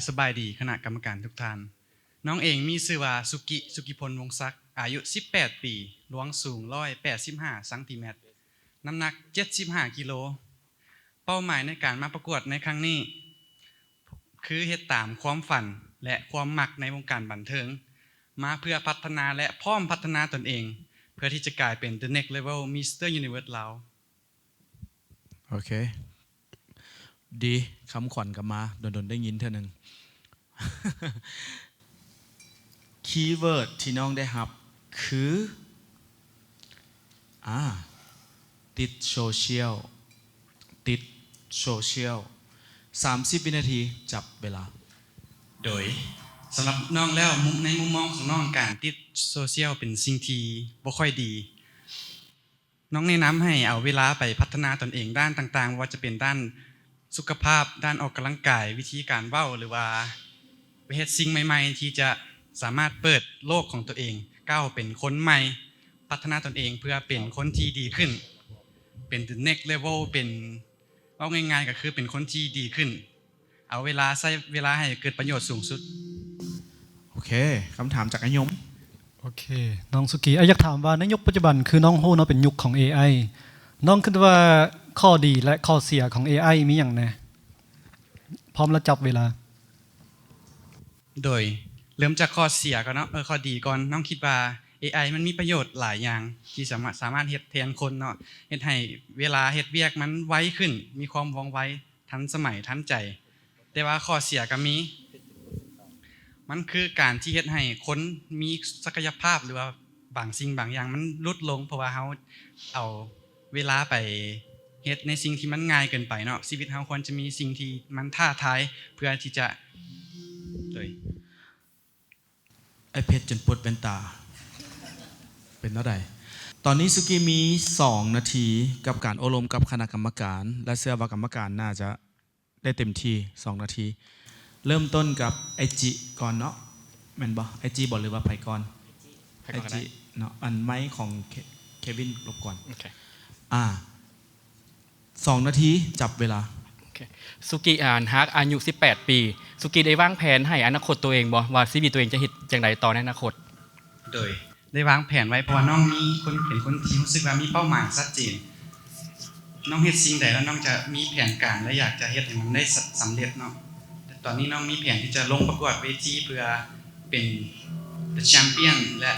ສະບາຍດີຄະນະກຳມະການທຸກທ່ານ. ນ້ອງເອງມີຊື່ວ່າ ສຸກິ ສຸກິພົນ ວົງສັກ, ອາຍຸສິບແປດປີ, ລວງສູງຮ້ອຍແປດສິບຫ້າຊັງຕີແມັດ, ນ້ຳໜັກເຈັດສິບຫ້າກິໂລ. ເປົ້າໝາຍໃນການມາປະກວດໃນຄັ້ງນີ້ ຄືເຮັດຕາມຄວາມຝັນ ແລະ ຄວາມມັກໃນວົງການບັນເທີງ, ມາເພື່ອພັດທະນາ ແລະ ພ້ອມພັດທະນາຕົນເອງ ເພື່ອທີ່ຈະກາຍເປັນ The Next Level Mister Universe Laos. ໂອເຄ ດີ ຄຳຂວັນກັບມາ ດົນໆໄດ້ຍິນເທື່ອໜຶ່ງ. ຄີເວີດທີ່ນ້ອງໄດ້ຮັບຄື ອາ ຕິດໂຊຊຽວ ຕິດໂຊຊຽວ. ສາມສິບວິນາທີ ຈັບເວລາ. ໂດຍ ສຳລັບນ້ອງແລ້ວ ມຸມ ໃນມຸມມອງຂອງນ້ອງ ການຕິດໂຊຊຽວເປັນສິ່ງທີ່ບໍ່ຄ່ອຍດີ. ນ້ອງແນະນຳໃຫ້ເອົາເວລາໄປພັດທະນາຕົນເອງດ້ານຕ່າງໆ, ບໍ່ວ່າຈະເປັນດ້ານສຸຂະພາບ, ດ້ານອອກກຳລັງກາຍ, ວິທີການເວົ້າ ຫຼືວ່າໄປເຮັດສິ່ງໃໝ່ໆ ທີ່ຈະສາມາດເປີດໂລກຂອງຕົວເອງ, ກ້າວເປັນຄົນໃໝ່, ພັດທະນາຕົນເອງເພື່ອເປັນຄົນທີ່ດີຂຶ້ນ, ເປັນ the next level, ເປັນ ເວົ້າງ່າຍໆ ກໍຄືເປັນຄົນທີ່ດີຂຶ້ນ. ເອົາເວລາ ໃຊ້ເວລາໃຫ້ເກີດປະໂຫຍດສູງສຸດ. ໂອເຄ ຄຳຖາມຈາກອາຍົມ. ໂອເຄ ນ້ອງສຸກີ ອ້າຍຢາກຖາມວ່າໃນຍຸກປັດຈຸບັນ ຄືນ້ອງຮູ້ເນາະ ເປັນຍຸກຂອງເອໄອ ນ້ອງຄິດວ່າຂໍ້ດີ ແລະ ຂໍ້ເສຍຂອງເອໄອມີຫຍັງແດ່? ພ້ອມແລ້ວຈັບເວລາ. ໂດຍ ເລີ່ມຈາກຂໍ້ເສຍກ່ອນເນາະ ເອີ ຂໍ້ດີກ່ອນ. ນ້ອງຄິດວ່າເອໄອມັນມີປະໂຫຍດຫຼາຍຢ່າງ ທີ່ສາມາດ ສາມາດເຮັດແທນຄົນເນາະ ເຮັດໃຫ້ເວລາເຮັດວຽກມັນໄວຂຶ້ນ ມີຄວາມວ່ອງໄວ ທັນສະໄໝ ທັນໃຈ. ແຕ່ວ່າຂໍ້ເສຍກໍມີ ມັນຄືການທີ່ເຮັດໃຫ້ຄົນມີສັກກະຍະພາບ ຫຼືວ່າບາງສິ່ງບາງຢ່າງມັນຫຼຸດລົງ ເພາະວ່າເຮົາເອົາເວລາໄປເຮັດໃນສິ່ງທີ່ມັນງ່າຍເກີນໄປເນາະ. ຊີວິດເຮົາຄວນຈະມີສິ່ງທີ່ມັນທ້າທາຍ ເພື່ອທີ່ຈະ ໂດຍ ອ້າຍເພັດຈົນປົດແວ່ນຕາ ເປັນແນວໃດ? ຕອນນີ້ສຸກີມີສອງນາທີກັບການໂອ້ລົມກັບຄະນະກຳມະການ ແລະ ເຊື່ອວ່າກຳມະການໜ້າຈະ ໄດ້ເຕັມທີ່ສອງນາທີ. ເລີ່ມຕົ້ນກັບໄອຈິກ່ອນເນາະ ແມ່ນບໍ່? ໄອຈິບໍ່ ຫຼືວ່າໃຜກ່ອນ? ໃຜກ່ອນກໍໄດ້ ໄອຈິເນາະ. ອັນໄມຂອງເຄ ເຄວິນລົບກວນ. ໂອເຄ ອາ ສອງນາທີ ຈັບເວລາ. ໂອເຄ ສຸກິ ອາ ຮັກ ອາຍຸສິບແປດປີ ສຸກິໄດ້ວາງແຜນໃຫ້ອະນາຄົດຕົວເອງບໍ່ ວ່າຊີວິດຕົວເອງຈະເຮັດຈັ່ງໃດຕໍ່ໃນອະນາຄົດ? ໂດຍ ໄດ້ວາງແຜນໄວ້ ເພາະວ່ານ້ອງມີຄົນ ເປັນຄົນທີ່ຮູ້ສຶກວ່າມີເປົ້າໝາຍຊັດເຈນ. ນ້ອງເຮັດສິ່ງໃດແລ້ວນ້ອງຈະມີແຜນການ ແລະ ຢາກຈະເຮັດໃຫ້ມັນໄດ້ສຳ ສຳເລັດເນາະ. ຕອນນີ້ນ້ອງມີແຜນທີ່ຈະລົງປະກວດເວທີເພື່ອເປັນ The Champion ແລະ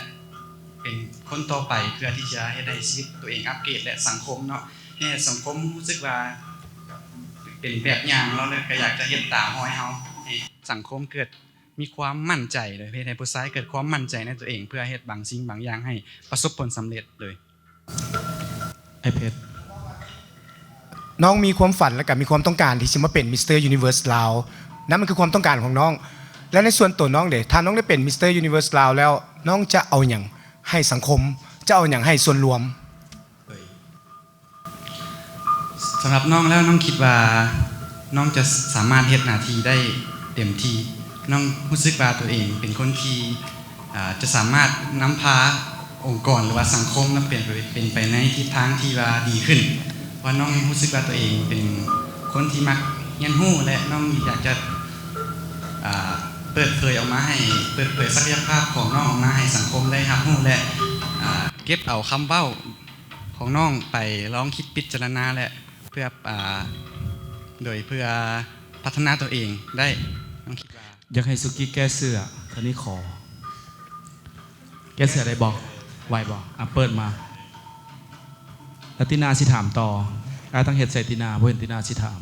ເປັນຄົນຕໍ່ໄປ ເພື່ອທີ່ຈະເຮັດໃຫ້ຊີວິດຕົວເອງອັບເກຣດ ແລະ ສັງຄົມເນາະ ໃຫ້ສັງຄົມຮູ້ສຶກວ່າເປັນແບບຢ່າງເນາະ ແລະ ກໍຢາກຈະເຮັດຕາມຮອຍເຮົາ ໃຫ້ສັງຄົມເກີດ ມີຄວາມໝັ້ນໃຈ ໂດຍເຮັດໃຫ້ຜູ້ຊາຍເກີດຄວາມໝັ້ນໃຈໃນຕົວເອງ ເພື່ອເຮັດບາງສິ່ງບາງຢ່າງໃຫ້ປະສົບຜົນສຳເລັດ. ໂດຍ ອ້າຍເພັດ ນ້ອງມີຄວາມຝັນ ແລະ ກໍມີຄວາມຕ້ອງການທີ່ຊິມາເປັນ Mister Universe Laos ນັ້ນມັນຄືຄວາມຕ້ອງການຂອງນ້ອງ. ແລະ ໃນສ່ວນຕົວນ້ອງເດ ຖ້ານ້ອງໄດ້ເປັນ Mister Universe Laos ແລ້ວ ນ້ອງຈະເອົາຫຍັງໃຫ້ສັງຄົມ? ຈະເອົາຫຍັງໃຫ້ສ່ວນລວມ? ສຳລັບນ້ອງແລ້ວ ນ້ອງຄິດວ່ານ້ອງຈະສາມາດເຮັດໜ້າທີ່ໄດ້ເຕັມທີ່. ນ້ອງຮູ້ສຶກວ່າຕົວເອງເປັນຄົນທີ່ ອາ ຈະສາມາດນຳພາອົງກອນ ຫຼືວ່າສັງຄົມເປັນໄປ ເປັນໄປໃນທິດທາງທີ່ວ່າດີຂຶ້ນ. ເພາະນ້ອງຮູ້ສຶກວ່າຕົວເອງເປັນຄົນທີ່ມັກຮຽນຮູ້ ແລະ ນ້ອງຢາກຈະ ອາ ເປີດເຜີຍອອກມາໃຫ້ ເປີດເຜີຍສັກກະຍະພາບຂອງນ້ອງອອກມາໃຫ້ສັງຄົມໄດ້ຮັບຮູ້ ແລະ ອາ ເກັບເອົາຄຳເວົ້າ ຂອງນ້ອງໄປລອງຄິດພິຈາລະນາ ແລະ ເພື່ອ ອາ ໂດຍເພື່ອພັດທະນາຕົວເອງໄດ້. ນ້ອງຄິດວ່າ ຢາກໃຫ້ສຸກີແກ້ເສື້ອ ເທົ່ານີ້ຂໍ ແກ້ເສື້ອໄດ້ບໍ່? ໄຫວບໍ່? ອາ ເປີດມາ ແລ້ວຕິນາຊິຖາມຕໍ່. ອ້າຍຕ້ອງເຮັດໃສ່ຕິນາ ບໍ່ເຫັນຕິນາຊິຖາມ.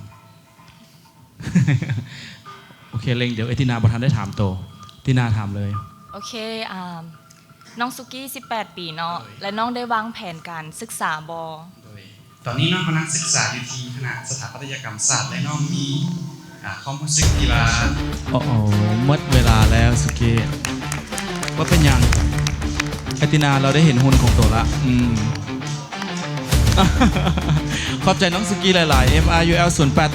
ໂອເຄ ເລັ່ງ ດຽວເອື້ອຍຕິນາບໍ່ທັນໄດ້ຖາມໂຕ ຕິນາຖາມເລີຍ. ໂອເຄ ອາ ນ້ອງສຸກີ ສິບແປດປີເນາະ ໂດຍ ແລະ ນ້ອງໄດ້ວາງແຜນການສຶກສາບໍ່? ໂດຍ ຕອນນີ້ນ້ອງກຳລັງສຶກສາຢູ່ທີ່ຄະນະສະຖາປັດຕະຍະກຳສາດ ແລະ ນ້ອງມີ ອາ ຄວາມຮູ້ສຶກທີ່ວ່າ ໂອ້ໂຫ ໝົດເວລາແລ້ວສຸກີ. ບໍ່ເປັນຫຍັງ ເອື້ອຍຕິນາ ລາວໄດ້ເຫັນຫຸ່ນຂອງໂຕລະ. ອືມ ຂອບໃຈນ້ອງສຸກີຫຼາຍໆ ເອັມອາຢູແອລ ສູນແປດ